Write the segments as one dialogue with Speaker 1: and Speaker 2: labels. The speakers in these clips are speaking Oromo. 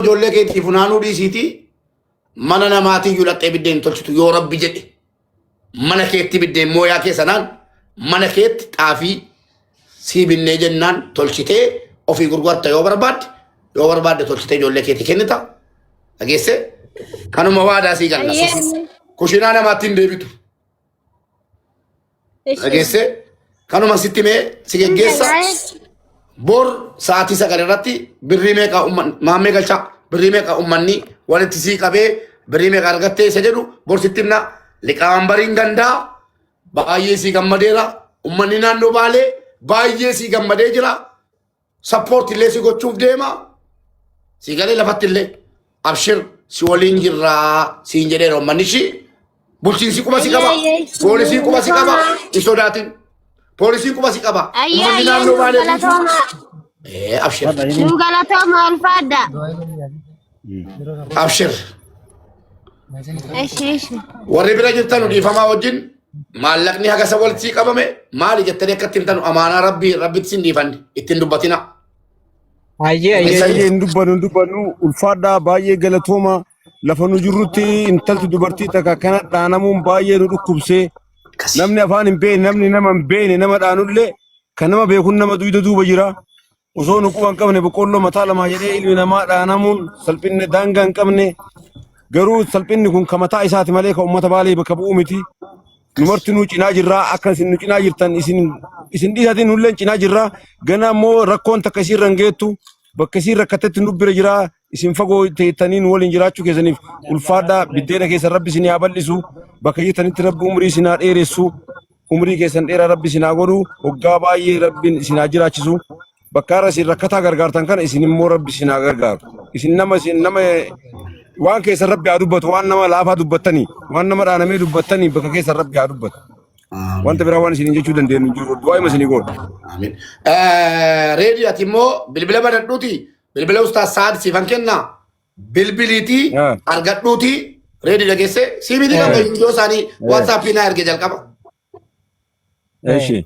Speaker 1: Ijoollee keetii funaanuu dhiisiitii mana namaatii iyyuu dhaqxee biddeen hin tolchitu yoo rabbi jedhe. Mana keetti biddeen mooyaa kee sanaan mana keetti xaafii sii binnee jennaan tolchitee ofii gurgurta yoo barbaadde yoo barbaadde tolchitee ijoollee keetii kennita. Dhageessee kanuma waadaa sii galla.
Speaker 2: Ayyee.
Speaker 1: Kushinaa namaatti hin deebitu.
Speaker 2: Ishi.
Speaker 1: Dhageessee kanuma sitti mee si geggeessa. Bor sa'aatii 9 irratti birrii meeqa maammee galchaa birrii meeqa ummanni walitti sii qabee birrii meeqa argattee isa jedhu bor sitti himna. Liqaambariin gandaa baay'ee sii gammadeera. Ummanni naannoo Baalee baay'ee sii gammadee jira. Sappoorti illee si gochuuf deema. Si galee lafatti illee abshir si waliin jirraa siin jedheera uummanni ishii. Bulchiinsi quba si qaba.
Speaker 2: Ayyee, ayyee.
Speaker 1: Poolisiin quba si qaba. Hin sodaatin. Poolisiin quba si qaba.
Speaker 2: Ayyee,
Speaker 1: Uummanni
Speaker 2: ayyee,
Speaker 1: naannoo
Speaker 2: nu
Speaker 1: Baalee guutuu.
Speaker 2: galatooma.
Speaker 1: Ee abshir.
Speaker 2: Nu galatooma ulfaadha.
Speaker 1: Abshir.
Speaker 2: Ishi, ishi.
Speaker 1: Warri bira jirtan dhiifamaa wajjin maallaqni haga isa walitti sii qabame maali jettanii akka ittiin tanu amaanaa rabbii rabbitti sin dhiifanne ittiin dubbatina.
Speaker 3: Ayyee ayyee.
Speaker 4: Baay'ee hin dubbannu hin dubbannu ulfaadhaa baay'ee galatooma lafa nu jirrutti intalti dubartii takka kana dhaanamuun baay'ee nu dhukkubsee namni afaan hin beekne namni nama hin beekne nama dhaanullee kan nama beekun nama duyda duuba jira. Osoo nu quba hin qabne boqqoolloo mataa lamaa jedhee ilmi namaa dhaanamuun salphinni daangaa hin qabne garuu salphinni kun ka mataa isaati malee ka uummata Baalee bakka bu'u miti. Nu marti nu cinaa jirraa akka isin nu cinaa jirtan isin isin dhiisaatiin nulleen cinaa jirraa gana immoo rakkoon takka isiirra hin geettu bakka isiin rakkatetti nu bira jiraa isin fagoo teettanii nu waliin jiraachuu keessaniif ulfaadhaa biddeena keessan rabbi isin haa bal'isu bakka jirtanitti rabbi umrii isin haa dheeressu Umrii keessan dheeraa rabbi isin haa godhu. Waggaa baay'ee rabbiin isin haa jiraachisu. Bakka har'a isin rakkataa gargaartan kana isin immoo rabbi isin haa gargaaru. Isin nama isin nama waan keessan rabbi haa dubbatu waan nama laafaa dubbattanii waan nama dhaanamee dubbattanii bakka keessan rabbi haa dubbatu. Wanta biraa waan isin jechuu dandeenyu hin jiru. Du'aa ima isinii goona.
Speaker 1: Amiin. Reedii ati immoo bilbila banadhuuti bilbila ustaas Saad siifan kennaa. Bilbiliitii argadhuutii reedi dhageesse sii miti kan viidiyoo isaanii waatsaappii naa erge jalqaba.
Speaker 4: Eshi.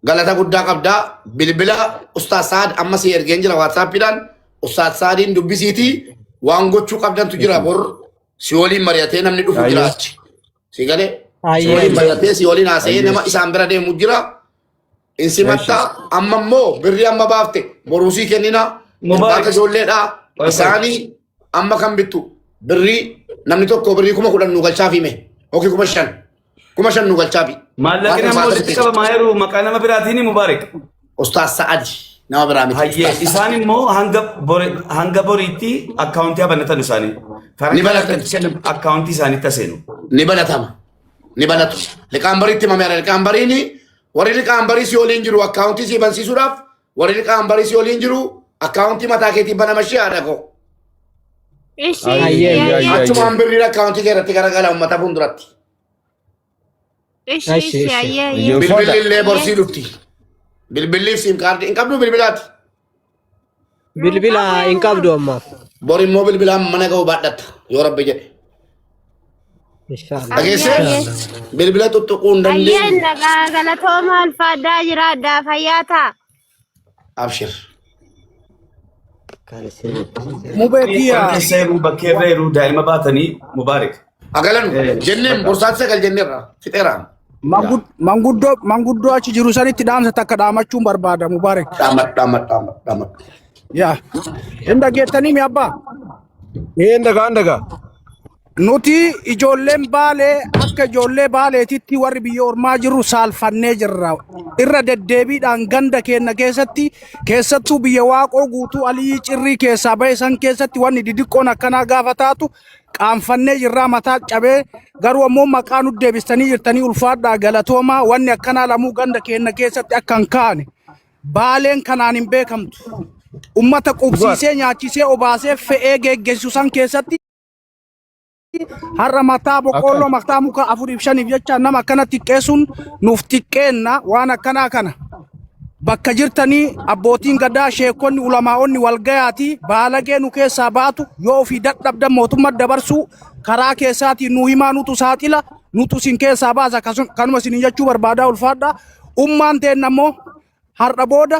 Speaker 1: Galata guddaa qabdaa bilbila Ustaaz Saad amma sii ergeen jira waatsaappiidhaan Ustaaz Saadiin dubbisiitii waan gochuu qabdantu jira bor si waliin mari'atee namni dhufu jira achi. Si galee si waliin mari'atee si waliin haasa'ee nama isaan bira deemu jira. In simatta amma immoo birrii amma baafte boruu sii kennina
Speaker 5: Mubaarak.
Speaker 1: irbaata ijoolleedha isaanii amma kan bittu birrii namni tokko birrii 10,000 nu galchaafi mee yookiin 5,000 5,000 nu galchaafi.
Speaker 5: Maallaqni
Speaker 1: Waan
Speaker 5: amma
Speaker 1: irbaata
Speaker 5: walitti qabamaa jiru maqaa nama biraatiin Mubaarak.
Speaker 1: Ustaaz Sa'adi nama biraa miti.
Speaker 5: Hayyee
Speaker 1: Ustaaz Sa'adi.
Speaker 5: isaan immoo hanga boriitti akkaawuntii banatan isaanii.
Speaker 1: Ni banatan.
Speaker 5: Akkaawuntii isaaniitti aseenu.
Speaker 1: Ni banatama. Ni banatu. Liqaan bariitti himameera. Liqaan bariini warri liqaan barii si waliin jiru akkaawuntii si bansiisuudhaaf warri liqaan barii si waliin jiru akkaawuntii mataa keetii banama ishee haadha koo.
Speaker 2: Ishi,
Speaker 4: Ayyee,
Speaker 2: ishi,
Speaker 4: ayyee,
Speaker 2: ayyee.
Speaker 1: Achumaan birriin akkaawuntii kee irratti garagala uummata fuulduratti.
Speaker 2: Ishi,
Speaker 3: Ishi,
Speaker 2: ishi,
Speaker 3: ishi.
Speaker 2: ayyee, ayyee.
Speaker 1: Bilbilli illee borsii dhufti. Bilbilliif siim kaardii hin qabdu bilbilaati.
Speaker 3: Bilbila hin qabdu ammaaf.
Speaker 1: Bor immoo bilbilaan mana ga'u baadhatta yoo rabbi jedhe.
Speaker 3: Inshaallah.
Speaker 1: Dhageessee
Speaker 2: Ayyee.
Speaker 1: bilbila tuttuquu hin
Speaker 2: Ayyee,
Speaker 1: dandeenye.
Speaker 2: nagaa galatooma ulfaadhaa jiraadhaa fayyaa ta'a.
Speaker 1: Abshir.
Speaker 6: Mubee kiyya
Speaker 5: Keessa yeroo bakkee irra yeroo daa'ima baatanii Mubaarak.
Speaker 1: Agalanu jenneen borsaatti 9 jenneerra fixeera.
Speaker 6: Manguddoo achi jiru sanitti dhaamsa takka dhaamachuun barbaada Mubaarak.
Speaker 1: Dhaamadhu dhaamadhu dhaamadhu dhaamadhu.
Speaker 6: Yaa. Hin dhageettanii mi abbaa?
Speaker 4: Ee ndagaa ndagaa.
Speaker 6: Nuti ijoolleen Baalee akka ijoollee Baaleetitti warri biyya ormaa jirru saalfannee jirra. Irra deddeebiidhaan ganda keenya keessatti keessattuu biyya Waaqoo guutuu Aliyyi Cirrii keessaa bahe san keessatti wanni didiqqoon akkanaa gaafa taatu qaanfannee jirraa mataa cabee garuu ammoo maqaa nu deebistanii jirtanii ulfaadhaa galatoomaa wanni akkanaa lamuu ganda keenya keessatti akka hin kaane. Baaleen kanaan hin beekamtu. Ummata qubsiisee nyaachisee obaasee fe'ee geggeessu san keessatti har'a mataa boqqoolloo mataa muka afuriif shaniif jecha nama akkana xiqqeessuun nuuf xiqqeenna waan akkanaa kana. Bakka jirtanii abbootiin gadaa sheekonni ulamaa'onni walgayaati baalagee nu keessaa baatu yoo ofii dadhabdan mootummaa dabarsuu karaa keessaatiin nu himaa nutu saaxila nutu isin keessaa baasa kanuma isin jechuu barbaadaa ulfaadha. Ummaan teenna immoo Har'a booda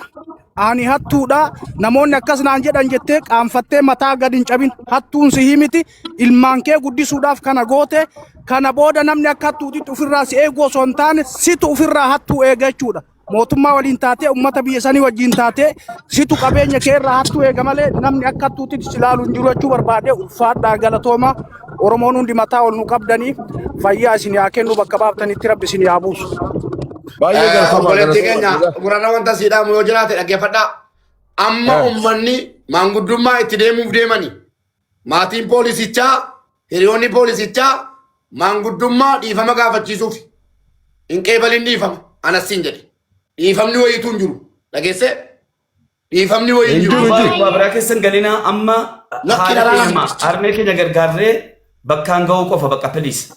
Speaker 6: ani hattuudha namoonni akkas naan jedhan jettee qaanfattee mataa gad hin cabin. Hattuun si miti, ilmaan kee guddisuudhaaf kana goote. Kana booda namni akka hattuutitti ofirraa si eeguu osoo hin taane, situ ofirraa hattuu eega jechuudha. Mootummaa waliin taatee, uummata biyya sanii wajjin taatee, situ qabeenya kee irraa hattuu eega malee namni akka hattuutitti si ilaalu hin jiru jechuu barbaade. Ulfaadhaa, galatooma. Oromoon hundi mataa ol nu qabdanii, fayyaa isin haa kennu, bakka baaftanitti rabbi isin haa buusu.
Speaker 4: Baay'ee galatoomaa.
Speaker 1: Obboleettii keenya
Speaker 4: Galatoomaa.
Speaker 1: gurarra wanta siidhaamu yoo jiraate dhaggeeffadhaa. Amma uummanni maanguddummaa itti deemuuf deemani. Maatiin poolisichaa, hiriyoonni poolisichaa maanguddummaa dhiifama gaafachiisuuf hin qeebalin dhiifama. Anas siin jedhe. Dhiifamni wayiitu hin jiru. Dhageessee? Dhiifamni wayii hin
Speaker 4: Hin
Speaker 1: jiru.
Speaker 4: jiru, hin jiru.
Speaker 5: Waa biraa keessan galinaa amma.
Speaker 1: Lakki
Speaker 5: Haala
Speaker 1: dharaa.
Speaker 5: keenya harmee keenya gargaarree bakkaan ga'uu qofa bakka, please.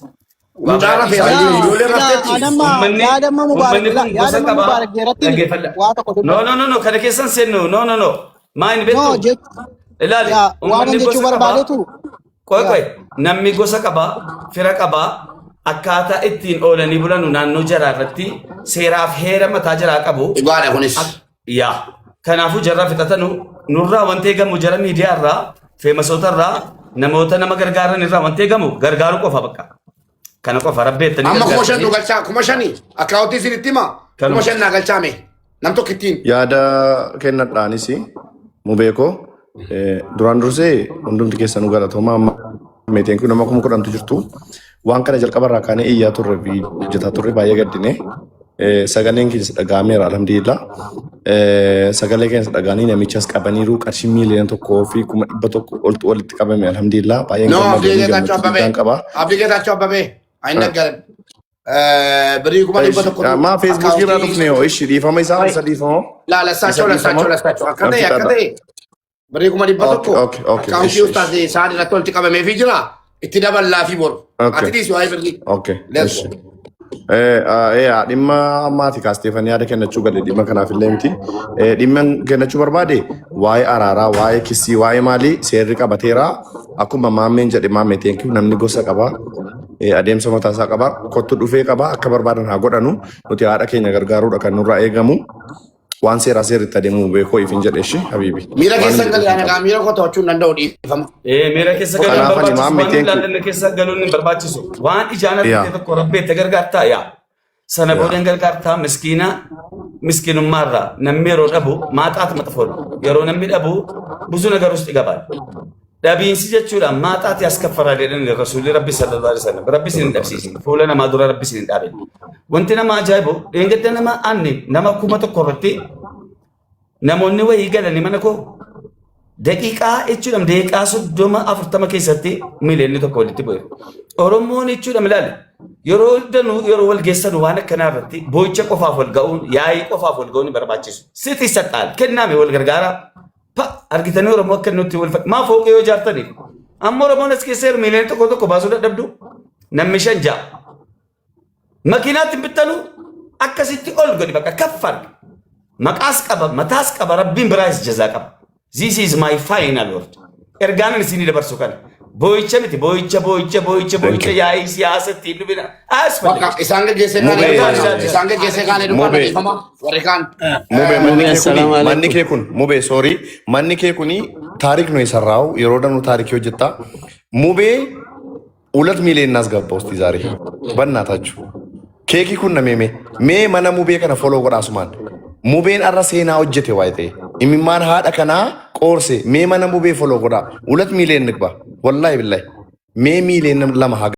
Speaker 1: Mucaa rafeera. Ijoollee rafteetti.
Speaker 3: Yaadamma
Speaker 5: Uummanni
Speaker 3: yaadamma Mubaarak
Speaker 5: uummanni kun gosa
Speaker 3: yaadamma
Speaker 5: qabaa.
Speaker 3: Mubaarak irratti
Speaker 5: Dhaggeeffadha.
Speaker 3: waa tokko
Speaker 5: No,
Speaker 3: dubbata.
Speaker 5: no, no, no, kana keessan seennu, no, no, no, maa hin
Speaker 3: No
Speaker 5: beektu.
Speaker 3: jech
Speaker 5: Ilaali,
Speaker 3: yaa waan
Speaker 5: uummanni
Speaker 3: jechuu
Speaker 5: gosa qabaa.
Speaker 3: barbaadetu.
Speaker 5: Qoy
Speaker 3: Yaa
Speaker 5: qoy, namni gosa qabaa, fira qabaa, akkaataa ittiin oolanii bulanu naannoo jaraa irratti seeraaf heera mataa jaraa qabu.
Speaker 1: Dhugaadha kunis.
Speaker 5: Yaa kanaafuu jarraa fixatanu nurraa wanti eegamu jara miidiyaa irraa, famousoota irraa, namoota nama gargaaran irraa wanti eegamu gargaaruu qofa bakka. Kana qofa rabbeettanii
Speaker 1: Amma 5,000 nu
Speaker 5: gargaartanii.
Speaker 1: galchaa, 5,000 akkaawwantii isinitti hima, kuma
Speaker 5: Kanuma.
Speaker 1: shan naa galchaame nam tokko ittiin.
Speaker 7: Yaada kennadhaanis mubeekoo duraan dursee hundumti keessanuu galatoomaa. Amma meetiin kun nama 10,000tu jirtu. Waan kana jalqabarraa kaanee iyyaa turre fi hojjetaa turre, baay'ee gaddine. Sagaleen keessa dhaga'ameera, alhamdulillah. Sagalee keessa dhaga'anii namichas qabaniiru, qarshii 1,100,000 oltu walitti qabame, alhamdulillah. Baay'een
Speaker 1: No, Abdii
Speaker 7: gammadanii
Speaker 1: Geetaachoo
Speaker 7: gammachuu
Speaker 1: Abbabee.
Speaker 7: guddaan qaba.
Speaker 1: Abdii Geetaachoo Abbabee. Ayin naggaran. Birii 100,000tu
Speaker 7: Maa Feesbuukii irraa
Speaker 1: akkaawuntii
Speaker 7: dhufne yoo ishi dhiifama isaa isa dhiifama.
Speaker 1: Laala
Speaker 7: Isa
Speaker 1: Saachoo
Speaker 7: dhiifama.
Speaker 1: Lasaachoo Lasaachoo akka
Speaker 7: Nan
Speaker 1: ta'e akka
Speaker 7: fixadha.
Speaker 1: ta'e birii 100,000
Speaker 7: Okay,
Speaker 1: akkaawuntii
Speaker 7: ishi
Speaker 1: ustaas
Speaker 7: ishi.
Speaker 1: isaan irratti walitti qabameefii jira. Itti daballaa fi boru. Ati dhiisi waa'ee birrii.
Speaker 7: Okay,
Speaker 1: Let's
Speaker 7: ishi.
Speaker 1: go.
Speaker 7: Dhimma ammaati kaasteefanii yaada kennachuu gale dhimma kanaaf illee miti. Dhimma kennachuu barbaade waa'ee araaraa, waa'ee kisii, waa'ee maalii seerri qabateera. Akkuma maammeen jedhe, maammee thank you, namni gosa qaba. Adeemsa mataa isaa qaba. Kottu dhufee qaba. Akka barbaadan haa godhanu. Nuti haadha keenya gargaaruudha kan nurraa eegamu. Waan seeraa seerritti adeemuu beekoo ifin jedhe ishi habiibi.
Speaker 1: Miira
Speaker 7: Waan
Speaker 1: keessan
Speaker 7: hin
Speaker 1: galee
Speaker 7: jedhe
Speaker 1: ana
Speaker 7: hin
Speaker 1: gaa
Speaker 7: qabu.
Speaker 1: miira koo to'achuu hin danda'u, dhiifama.
Speaker 5: Miira keessa galuun
Speaker 7: Kanaaf ani
Speaker 5: barbaachisu
Speaker 7: maammee
Speaker 5: waan
Speaker 7: thank you.
Speaker 5: ilaallanne keessa galuun hin barbaachisu. Waan ijaan
Speaker 7: Yaa.
Speaker 5: argite tokko rabbeette gargaartaa yaa. Sana
Speaker 7: Yaa.
Speaker 5: booda hin gargaartaa miskiina miskiinummaarraa namni yeroo dhabu maaxaat maxfoodha. Yeroo namni dhabu ብዙ ነገር ውስጥ ይገባል። Dhabiinsi jechuudha maaxaati as kaffaraa jedhan rasuulli rabbi sallallahu alaihi wasallam. Rabbi isin hin dhabsiisin. Fuula namaa dura rabbi isin hin dhaabin. Wanti nama ajaa'ibu dheengadda nama aanne nama 1,000 irratti namoonni wayii galanii mana koo daqiiqaa jechuudha daqiiqaa 30 40 keessatti 1 miiliyoonni walitti bu'e. Oromoon jechuudha ilaali yeroo danuu yeroo wal geessan waan akkanaa irratti boo'icha qofaaf wal ga'uun, yaa'ii qofaaf wal ga'uun hin barbaachisu. Siti saxaal kennaame wal gargaaraa. Pa argitanii Oromoo akka nutti wal maa fooqee yoo ijaartaniif. Amma Oromoon as keessa jiru 1 miiliyoona baasuu dadhabdu, namni shan ja'a. Makiinaatti bittanu akkasitti ol godhi bakka kaffal. Maqaas qaba, mataas qaba, rabbiin biraas jazaa qaba. This is my final word. Ergaan ani isinii dabarsu kana. Boo'icha miti, boo'icha, boo'icha, boo'icha,
Speaker 7: Thank
Speaker 5: boo'icha
Speaker 7: you.
Speaker 5: yaa'ii siyaasa ittiin dhufina.
Speaker 1: Bakka
Speaker 5: Asfalle.
Speaker 1: isaan geggeessee kaanee
Speaker 7: Mubee
Speaker 1: dubbanna. Isaan geggeessee kaanee dubbanna,
Speaker 7: Mubee
Speaker 1: dhiifama. Warri kaan.
Speaker 7: Mubee manni
Speaker 8: Mubee
Speaker 7: kee kuni
Speaker 8: assalaamu
Speaker 7: manni
Speaker 8: alaikum.
Speaker 7: kee kun mubee, sorry, manni kee kuni ታሪክ ነው የሰራው yeroo danuu ታሪክ hojjetta. Mubee 2 ሚሊዮን እናስገባው እስቲ ዛሬ በእናታችሁ። Keekii kun namee mee mana mubee kana follow godhaa asumaan. Mubeen arra seenaa hojjete waa'ee ta'e imimmaan haadha kanaa qoorse. Mee mana mubee follow godhaa, 2 ሚሊዮን ንግባ. Wallaahi billahi, mee 2 miiliyoona haa